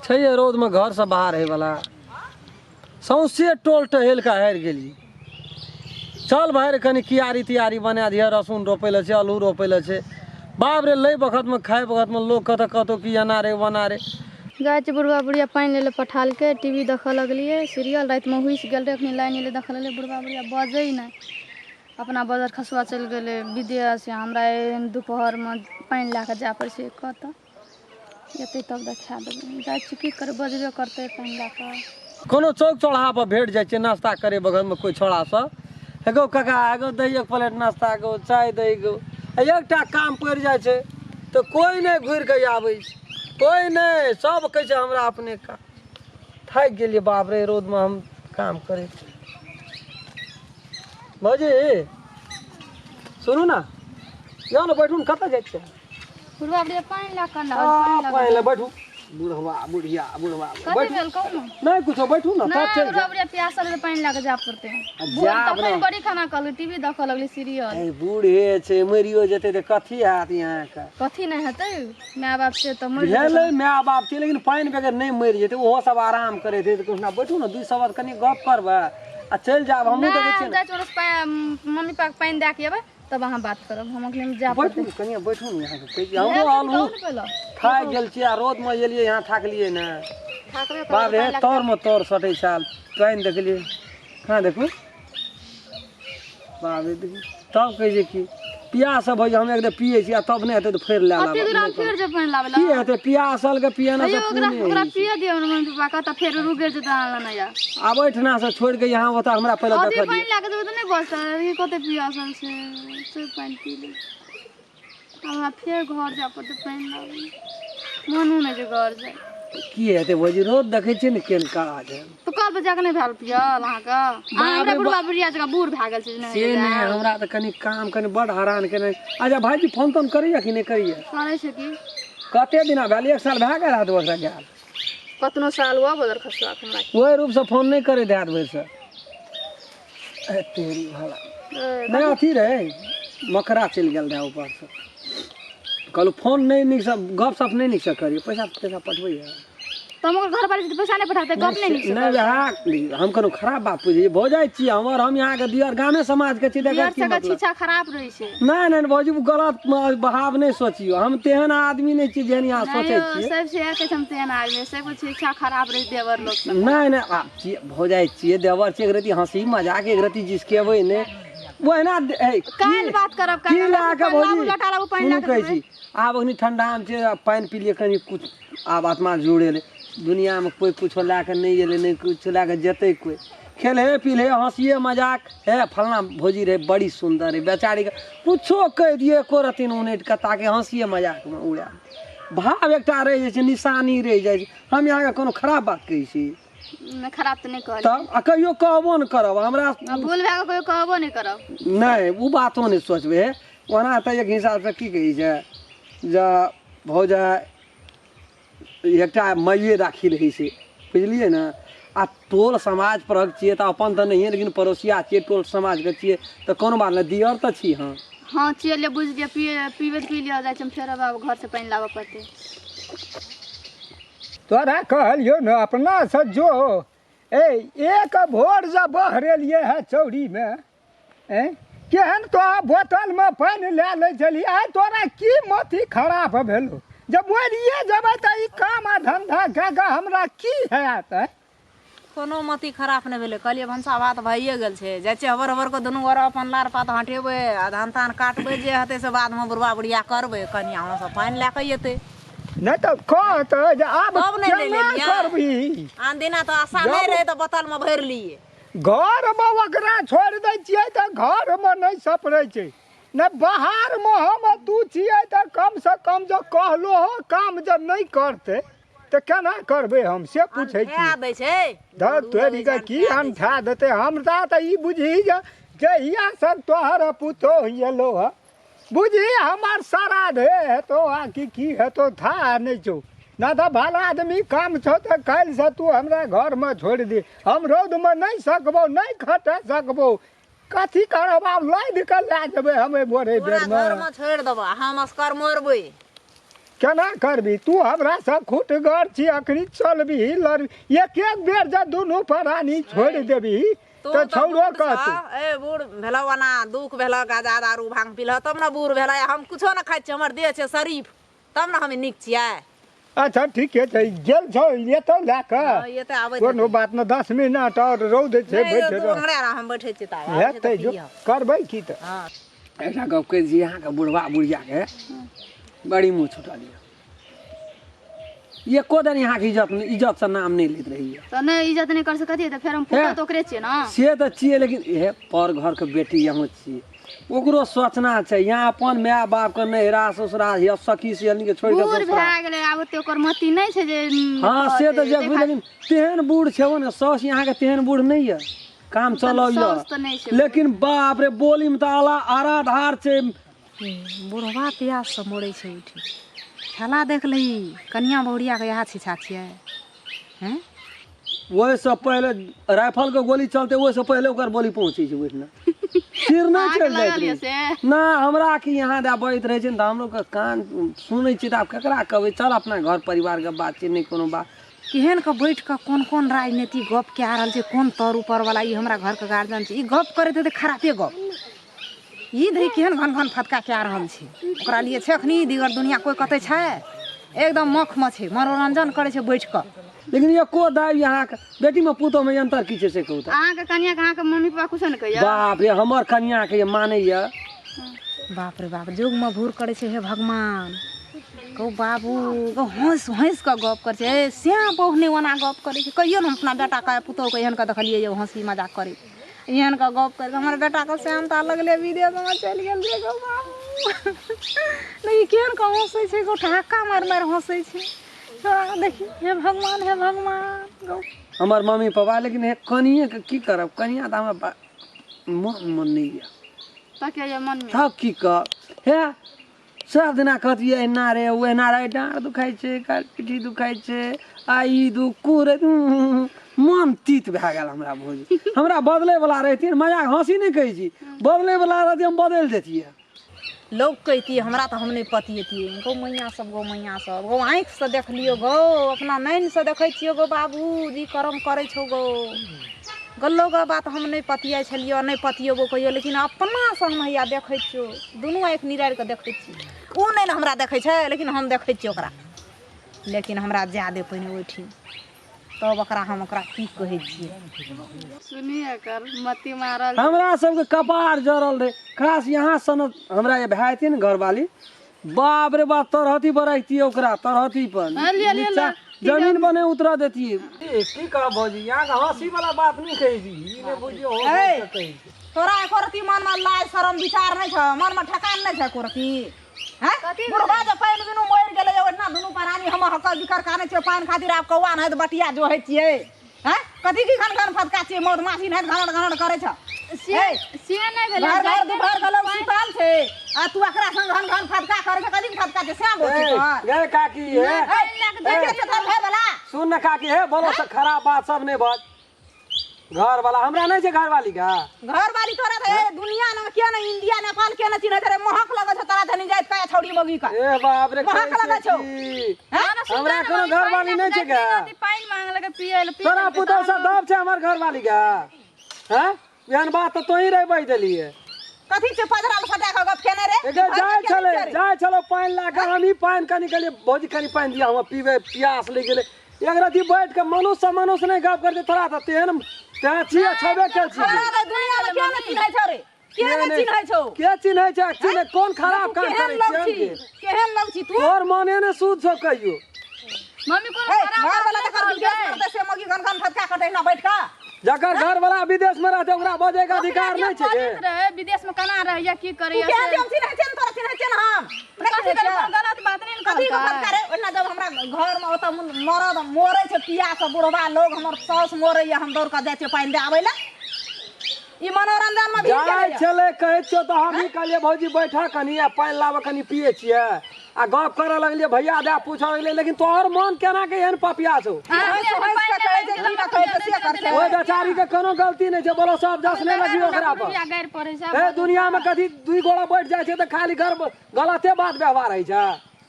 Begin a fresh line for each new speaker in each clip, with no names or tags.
छै रौदमे घरसँ बाहर होइवला सौँसे टोल टहलि कऽ हारि गेलियै। चल भाइ रे, कनि कियारी तियारी बना दिहऽ, रसून रोपै लए छै, आलू रोपै लए छै। बाप रे, लै बखतमे खाइ बखतमे लोक कहतऽ कतहु कि एना रे ओना रे।
जाइ छै बुढ़बा बुढ़िया पानि लै लए पठालकै, टी वी देखऽ लगलियै सीरियल। रातिमे हुसि गेल रहै, अखनी लाइन एलै देखऽ लगलियै। बुढ़बा बुढ़िया बजै नहि, अपना बजर खसुआ चलि गेलै विदेश। हमरा एहन दुपहरमे पानि लए कऽ जाय पड़ै छै कतऽ। एतै तब देखा देबै। जाइ छी, की करबै, बजबे करतै पानि लए कऽ।
कोनो चौक चौराहा पर भेट जाइ छै नाश्ता करे बगलमे कोइ छौड़ा सब, हे गौ काका, हे गौ दही एक प्लेट नाश्ता गौ, चाय दही गौ। आ एकटा काम पड़ि जाइ छै तऽ कोइ नहि घुरि कऽ आबै छै, कोइ नहि। सब कहै छै हमरा अपने काम। थाकि गेलियै बाप रे रौदमे हम काम करैत। भौजी सुनू ने, जाउ ने, बैठू ने, कतऽ जाइ छियै?
बुढ़वा बुढ़िया पानि लए कऽ
आ, पानि लए बैठू। बुढ़वा बुढ़िया, बुढ़वा
कथी
बैठू।
भेल कहू ने?
नहि कुछो, बैठू ने, तब
नहि
चलि
बुढ़वा
जायब।
बुढ़िया प्यासल रहै, पानि लए कऽ जाय पड़तै।
आ
भोर
जायब
तखन
ने।
बड़ी खाना कहलकै, टीवी देखऽ लगलै सीरियल।
ए बूढ़े छै, मरियो जेतै तऽ कथी हैत यहाँके?
कथी नहि हेतै, माय बाप से तऽ मरि जेतै।
भेलै माय बाप छै, लेकिन पानि बगैर नहि मरि जेतै। ओहो सब आराम करैत हेतै तऽ बैठू ने, दू शब्द कनि गप करबै आ चलि जायब। हमहूँ देखै
नहि
छियै ने।
जाइ छी, मम्मी पापा के पानि दए के एबै तब अहाँ बात करब। हम अखने जाय
बैठू
पड़तै।
ने कनिया, बैठू ने। यहाँके कहै छी, हमरो आलू
पहिले
थाकि गेल छियै आ रौदमे एलियै यहाँ, थाकलियै ने।
थाकबे करबै।
बाप रे, तरमे तर सटै छल। पानि देखलियै, कहाँ देखू, बाप रे, देखू तब कहै छै कि पियास सब होइए। हम एक पियै छी आ तब नहि हेतै तऽ फेर लए
कते दूर
लाबब।
हम फेर जे पानि लाबै
की हेतै पियासलके पियना से?
लए ओकरा
पुण्य
ओकरा
होइ छै।
पिय दियौ मम्मी पापा के, तऽ फेर रुक गेल जेतै आनला नहि।
आब एहिठिना से छोड़ि कऽ यहाँ ओतऽ हमरा पहिले
अथी
देखऽ
पानि
दिअ।
लए कऽ जेबै तऽ नहि बचतै। ई कते पियासल छै से पानि पी ले। हमरा फेर घर जाय पड़तै पानि लाबै। मोनो नहि छै घर जाय।
की हेतै भौजी, रौद देखै छियै ने केहन कड़ा छै।
तऽ कल पर जाकऽ नहि भेल पियल अहाँके? अहाँ हमरा बुढ़बा बुढ़िया जकाँ बूढ़ भए गेल छै जे नहि
से नहि, हमरा तऽ कनि काम कनि बड हरान केने। अच्छा भाइजी फोन तोन करैया कि नहि करैया?
करै छै की।
कते दिना भेल? एक साल भए गेल हैत ओकरा गेल।
कतनो साल हुआ बदर खसुआ, हमरा
ओहि रूपसँ फोन नहि करैत हैत भरिसँ। ए तेरी भला, नहि अथी रहै, मकड़ा चलि गेल रहै ऊपरसँ। कहलहुँ फोन नहि नीकसँ गप सप नहि नीकसँ करियै, पैसा तैसा पठबैया?
तऽ हम ओकर घर वाली छी तऽ पैसा नहि पठाते, गप नहि नीक से
नहि वएह हम कोनो खराब बात बुझै भऽ जाइ छी। हमर हम यहाँके दियर गामे समाजके छी,
दियर
देखै की
सबके
मतलब
छीछा खराब रहै छै।
नहि नहि भौजी, ओ गलत भाव नहि सोचियौ। हम तेहन आदमी नहि छी जेहन यहाँ
नहि
सोचै
यौ,
छियै।
सब से कहै छै हम तेहन आदमी, सबके छीछा खराब रहै छै देवर लोक सब।
नहि नहि, आब छियै भऽ जाइ छियै देवर छियै, एक रति हँसी मजाक एक रति जिसकेबै नहि ओहिना हे, की
काल्हि बात करब।
की
काल्हि
लए कऽ
पानि लाबू,
भौजी
लोटा लाबू, पानि
सुनू
लए कऽ
कहै
देबै।
छी, आब अखनी ठण्डामे छै, आब पानि पी लिअ कनि कुछ, आब आत्मा जुड़ेलै। दुनिआँमे कोइ कुछो लए कऽ नहि एलै, नहि कुछो लए कऽ जेतै कोइ। खेलहे पीलहे हँसिए मजाक, हे फल्लाँ भौजी रहै बड़ी सुन्दर रहै बेचारीके, कुछो कहि दियै एको रत्ती नहि उनटि कऽ ताके, हँसिए मजाकमे उड़ा भाव एकटा रहि जाइ छै, निशानी रहि जाइ छै। हम अहाँके कोनो खराब बात कहै छी?
नहि, खराब तऽ नहि कहलियै।
तब आ कहियो कहबो नहि करब हमरा।
आ भूल भए गेल, कहियो कहबो नहि करब।
नहि, ओ बातो नहि सोचबै। ओना तऽ एक हिसाबसँ की कहै छै जे भौजाइ एकटा माइए राखी रहै छै, बुझलियै ने? आ टोल समाज परहक छियै तऽ अपन तऽ नहिए, लेकिन पड़ोसिया छियै, टोल समाजके छियै तऽ कोनो बात नहि, दियर तऽ छी हम।
हँ छियै, ले बुझि लिअ, पिए पीबै तऽ पी लिअ। जाइ छी हम, फेर आब घरसँ पानि लाबऽ पड़तै।
तोरा कहलियौ ने अपनासँ जो। ए एक भोर जब बहरेलियै है चौरीमे, ए केहन तोरा बोतलमे पानि लए लै छली। आइ तोरा की मथी खराब भेलौ जब मरिए जेबै तऽ ई काम आ धन्धा कए कऽ हमरा की हैत?
कोनो मति खराब नहि भेलै। कहलियै भनसा भात भइए गेल छै, जाइ छियै हबर हबर कऽ दुनू गोरे अपन लार पात हटेबै आ धान तान काटबै, जे हेतै से बादमे बुढ़बा बुढ़िया करबै। कनिया ओनऽसँ पानि लए कऽ एतै।
नहि तऽ कहतै जे आब
तब नहि लए
केना
लेलियै।
करबही?
आन दिना तऽ आशा नहि रहै तऽ बोतलमे भरि लियै।
घरमे ओकरा छोड़ि दै छियै तऽ घरमे नहि सपरै छै नहि बाहरमे। हम तू छियै तऽ कमसँ कम जँ कहलो हो काम जँ नहि करतै तऽ केना करबै हम से पूछै छी।
अनठा दै छै।
धर तोरी के की अनठा देतै? हमरा तऽ ई बुझही जे जहिया सब तोहर पुतोह एलो हँ, बुझही हमर श्राद्धे हेतौ आ कि की हेतौ था नहि छौ। नहि तऽ भला आदमी काम छौ तऽ काल्हिसँ तू हमरा घरमे छोड़ि दे। हम रौदमे नहि सकबौ, नहि खटै सकबौ। कथी करब आब? लादि कऽ लए जेबै हम एहि भोरे
तोरा
बेरमे
घरमे छोड़ि देबऽ, हम असगर मरबै।
केना करबी तू हमरा सब खुटगर छी अखनी चलबी लड़बी एक एक बेर जब दुनू प्राणी छोड़ि देबी
तू
तऽ
तऽ
छौड़ो
बूढ़
कहतौ
छह, ए बूढ़ भेलौ ओना दुख भेलौ गाजा दारू भांग पीलह तब ने बूढ़ भेलै हम कुछो ने खाइ छियै हमर देह छै शरीफ तब ने हम नीक छियै
अच्छा ठीके छै गेल छौ एतौ लए कऽ
हँ, एतऽ आबैत
कोनो बात नहि 10 मिनट आओर रौद छै
नहि
बैठ
तू
रह
हमरा हम बैठै छियै तऽ आबै छै
हेतै
तऽ
जो
पीहऽ।
करबै की तऽ
हँ
एकटा गप कहै छी अहाँके बुढ़बा बुढ़ियाके बड़ी मुँह छुटल यऽ एको दिन अहाँके इज्जत इज्जतसँ नाम नहि लैत रहैए।
तऽ नहि इज्जत नहि कर सकतियै तऽ फेर हम पुतहु तऽ ओकरे छियै ने।
से तऽ छियै, लेकिन हे पर घरके बेटी अहूँ छियै, ओकरो सोचना छै। यहाँ अपन माय बापके नैहरा ससुरा या सखी सहेलीके छोड़ि कऽ
बूढ़
ससुरा
भए गेलै, आब ओते ओकर मति नहि छै जे
हँ, से तऽ
कहतै।
जे लेकिन तेहन बूढ़ छै ने साउस अहाँके, तेहन बूढ़ नहि यऽ, काम चलौ
साउस
यऽ।
तऽ नहि छै।
लेकिन बाप रे, बोलीमे तऽ आला आराधार छै।
बुढ़वा प्याससँ मरै छै उठि खेला देख लही कनिया बहुरियाके इएह छिछा छियै हैं।
ओहिसँ पहिले राइफलके गोली चलतै, ओहिसँ पहिले ओकर बोली पहुँचै छै ओहिठिना, सिर नहि
अहाँके
चलि जाइत
लागल यऽ
रहै
से
ना। हमरा की यहाँ दए बजैत रहै छै ने तऽ हमरो के कान सुनै छियै तऽ आब ककरा कहबै? चल, अपना घर परिवारके बात छै, नहि कोनो बात।
केहन के बैठ कऽ कोन कोन राजनीति गप कए रहल छै, कोन तर ऊपर वाला। ई हमरा घरके गार्जियन छै, ई गप करैत हेतै खरापे गप। ई धरि केहन घन घन फटका कए रहल छै, ओकरा लिए छै अखनी दिगर दुनिया कोइ कतै छै, एकदम मखमे छै, मनोरंजन करै छै बैठ कऽ।
लेकिन एको दाइ अहाँके बेटीमे पुतोहमे अन्तर की छै से कहू तऽ?
अहाँके कनियाके अहाँके मम्मी पापा कुछो नहि कहैया?
बाप रे, हमर कनियाके जे मानैया।
बाप रे बाप, जुगमे भूर करै छै। हे भगवान गौ बाबू गौ, हँसि हँसि कऽ गप करै छै। ए श्याम बहु नहि ओना गप करै छै कहियो ने। हम अपना बेटाके पुतोहुके एहन कऽ देखलियै जे हँसी मजाक करै, एहन कऽ गप करै। हमर बेटाके श्यामता लगले विदेशमे चलि गेल रे। गौ बाबू, देखी केहन कऽ हँसै छै गौ, ठहाका मारि मारि हँसै छै छोड़ा। देखी, हे भगवान, हे भगवान गौ।
हमर मम्मी पापा, लेकिन हे कनिएके की करब, कनिया तऽ हमरा मन मन नहि यऽ।
तकिया मनमे।
तब की कह हे, सब दिना कहतियै एना रे ओ एना रे, डाँड़ दुखाइ छै, काल्हि पीठी दुखाइ छै, आ ई दुख कुरे मन तीत भए गेल हमरा। भौजी, हमरा बदलैवला रहितियै, मजाक हँसी नहि कहै छी, बदलैवला रहतियै, हम बदलि दैतियै।
लोक कहितियै हमरा तऽ हम नहि पतियैतियै गौ मैया सब, गौ मैया सब गौ। आँखिसँ देखलियौ गौ, अपना नैनसँ देखै छियौ गौ बाबू जी, करम करै छौ गौ गल्लो गौ। बात हम नहि पतियाइ छलियौ, नहि पतियेबो कहियो, लेकिन अपनासँ हम हैया देखै छियौ, दुनू आँखि निरारि कऽ देखै छियै। ओ नहि ने हमरा देखै छै, लेकिन हम देखै छियै ओकरा। लेकिन हमरा जाय दे पहिने ओहिठिन, तब ओकरा हम ओकरा की कहै छियै।
सुनिए कर मती मारल।
हमरा सबके कपार जरल रहे खास यहाँ सन। हमरा जे भए जेतियै ने घरवाली, बाप रे बाप, तरहथी पर रखतियै ओकरा, तरहथी पर।
हाँ, लिअ, लिअ,
नीचा
लिअ।
जमीन पर नहि उतरऽ देतियै। की कहब भौजी, यहाँ हँसी वाला बात नहि कहै छी, ई नहि बुझियौ हँस हँस कऽ कहै छी।
तोरा एको रत्ती मनमे लाज शरम विचार नहि छौ? मनमे ठेकान नहि छै एको रत्ती? हैं, बुढ़बा जे पानि बिनु मरि गेलै, ओहिना दुनू प्राणी हम हकर बिकर कानै छियै पानि खातिर। आब कौआ नहैत बटिया जोहै छियै। हैं, कथी की घन घन फटका छियै? मधुमाछी नहैत घनड़ घनड़ करै छ।
से से नहि भेलै।
घर घर दुपहर के लोग सुतल छै आ तू एकरा संग घन घन फटका करै छै। कथी के फटका छै? श्याम बोल छै तोहर।
गे काकी, हे।
देखै छै तोहर घर वाला।
सुन ने काकी, हे बोलो से खराब बात सब नहि बाज। घर वाला हमरा नहि छै, घरवाली का।
घर वाली तोरा तऽ ए दुनिया ने के ने इंडिया नेपाल के ने चिन्है छै रे। महक लगै छौ तोरा धनी जाइत का छौड़ी मौगी का।
ए बाप रे,
महक
कहै
लगै
छै
छौ।
की?
हैं?
हमरा कोनो घरवाली नहि छै गे।
पानि मांगलकै पियै लए, पी
तोरा
लेलकै।
पुतहु सब दब छै हमर घरवाली के। हैं, एहन बात तऽ तोही रहि बजि देलियै।
कथी छै पजराल फटा के गप केने रे?
एगे जाइ छलै, जाइ छलै पानि लए कऽ। हमही पानि कनि कहलियै, भौजी कनि पानि दिअ, हम पीबै, प्यास लागि गेलै। एक रति बैठ कऽ मनुष्य सँ मनुष्य नहि गप करतै। तोरा तऽ तेहन तें छियै, छेबे कयल छी।
तोरा तऽ दुनिया मे के ने चिन्है छौ रे? के ने चिन्है छौ?
के चिन्है छै? चिन्है कोन खराब काम
केहन
करै
लोग
छियै हम
छी?
के?
केहन लोग छी तू?
तोहर मने ने शुद्ध छौ कहियो।
मम्मी, कोनो
ए,
खराब
घर
बात
वाला
नहि
जकर विदेश
कहलकै।
में रहतै से मौगी घन घन फटका करतै एहिना बैठ कऽ।
जकर घर वाला विदेश में रहते, ओकरा बजै के अधिकार
ओकरा
नहीं
जे
छै गे।
बजैत रहे विदेश में केना रहैया, की
तू
करैया
केहन
से।
छी? हम चिन्है छियै ने तोरा, चिन्है छियै ने हम। नहि
कथी
चिन्है
कहलियै,
छियै?
कोनो गलत बात नहि ने
कथी के
कहलकै।
फटका रे? ओहिना जब हमरा घर में ओतऽ मरद मरै छै पियास से, बुढ़वा लोग, हमर साउस मरैया, हम दौड़ कऽ जाइ छियै पानि दे आबै लए। ई मनोरंजन में भीड़
जाइ
गेलैया।
छलै, कहै छियौ तऽ हमही कहलियै, भौजी बैठऽ कनि आ पानि लाबऽ कनि, पियै छियै आ गप करऽ लगलियै, भैया दए पूछऽ लगलियै, लेकिन तोहर मन केना के एहन पपिया छौ?
हँसि हँसि कऽ कहै छै, की ने कहै छै से करतै।
ओहि बेचारी के कोनो गलती नहि छै। बोलो सब जस नहि लगियो ओकरा पर।
बुढ़िया गारि पड़ै छै।
ए दुनिया में कथी दुई गोड़ा बैठ जाइ छै तऽ खाली घर गलते बात व्यवहार होइ छै?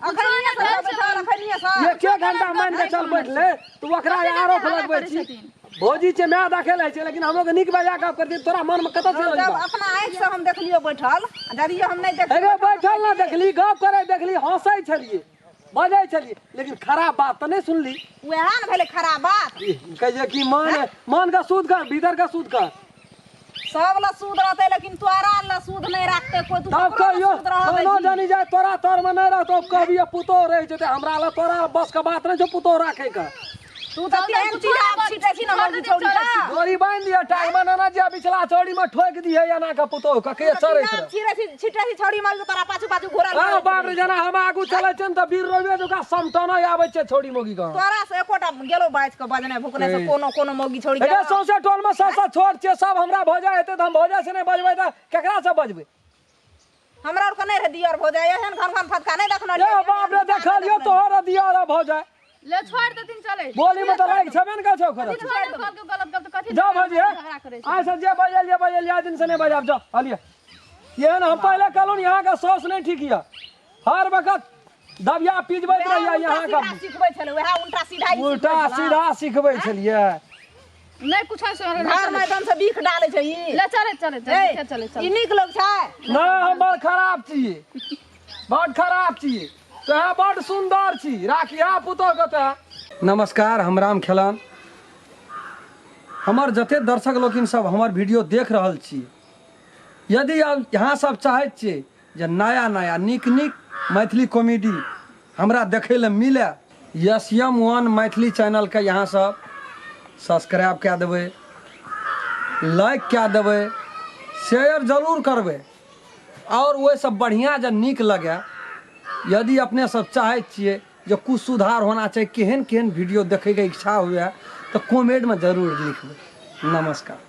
अखनिये से बैठल अखनिये से
एके घंटा मान के चल बैठले तू ओकरा आरोप लगबै छी भौजी छै माय देखै लै छै लेकिन हमरो के नीक बजा गप करती तोरा मन में कतऽ से
जब
एलो
अपना आँखि से हम देखलियो बैठल आ यदि हम नहि
अरे
देखलियो
बैठल ना देखली गप करे देखली हंसै छलिए बजै छलिए लेकिन खराब बात तऽ नहि सुनली
वएह ने भेलै खराब बात
कहै छै कि मन मन के शुद्ध कर भीतर के शुद्ध कर
सब ला सूद रहतै लेकिन तोरा ला सूद नहि राखतै कोइ तू
तब
ककरो ला
कहियो
सूद रहऽ दै
कोनो
छी।
जानी जाय तोरा तर में नहीं रहतो कभी पुतोह रह जेतै हमरा ला तोरा बस के बात नहीं छौ पुतोह राखे के
तू तऽ तेहन चीज आब छिटै छी ने मौगी छौड़ी के
गोरी बांधि दिया टांग में नाना जी पिछला चौड़ी में ठोक दिए एना के पुतोह के के चढ़ैत रह
छिटै छी छिटै छी छौड़ी मौगी तोरा पाछू पाछू घोड़ा
आ बाप रे जना हम आगू चलै छियन तऽ वीर रविये ओकरा समटना आबै छै छौड़ी मौगी के
तोरा से एकोटा गेलो बाजि कऽ बजने भुकने से कोनो कोनो मौगी छौड़ी
एकर सौंसे टोल में सबसँ छोट छियै सब हमरा भौजा हेतै तऽ हम भौजा से नहि बजबै तऽ केकरा से बजबै
हमरा आर के नहि रहे दियर भौजाइ एहन घन घन फटका नहि देखने
ए बाप रे देखलियौ तोहर दियर भौजा
ले छोड़ देथिन चले
बोली में तऽ लागि छेबे ने करै छौ ओकर
छोड़ दे कहलकै गलत गप तऽ कथी
जाओ भौजी
झगड़ा करै छै
आइ से जे बजल जे बजल आइ दिन से नहि बजाब जाओ हलिए एहन हम पहिले कहलहुँ ने यहाँ के सौस नहि ठीक यऽ हर वक्त दबिया पिजबैत रहिए यहाँ का
सिखबै छलै वएह उल्टा सीधा ई
उल्टा सीधा सिखबै छलियै
नहि कुछ से
घर में एकदम से बीख डालै छै ई
ले चले चले चले चले
ई नीक लोग छै
नहि हम बड़ खराब छी बड़ खराब छी तोहे बड़ सुन्दर छी राखिया पुतोह के तोहे नमस्कार हम राम खेलान हमर जते दर्शक लोकिन सब हमर वीडियो देख रहल छी यदि आब अहाँ सब चाहैत छियै जे नया नया नीक नीक मैथिली कॉमेडी हमरा देखै लए मिले यस एम वन मैथिली चैनलके यहाँ सब सब्सक्राइब कए देबै लाइक कए देबै शेयर जरूर करबै आओर ओहिसँ बढ़िआँ जे नीक लगै यदि अपने सब चाहै छियै जे किछु सुधार होना चाही केहन केहन वीडियो देखैके इच्छा हुए तऽ कमेंटमे जरूर लिखबै नमस्कार।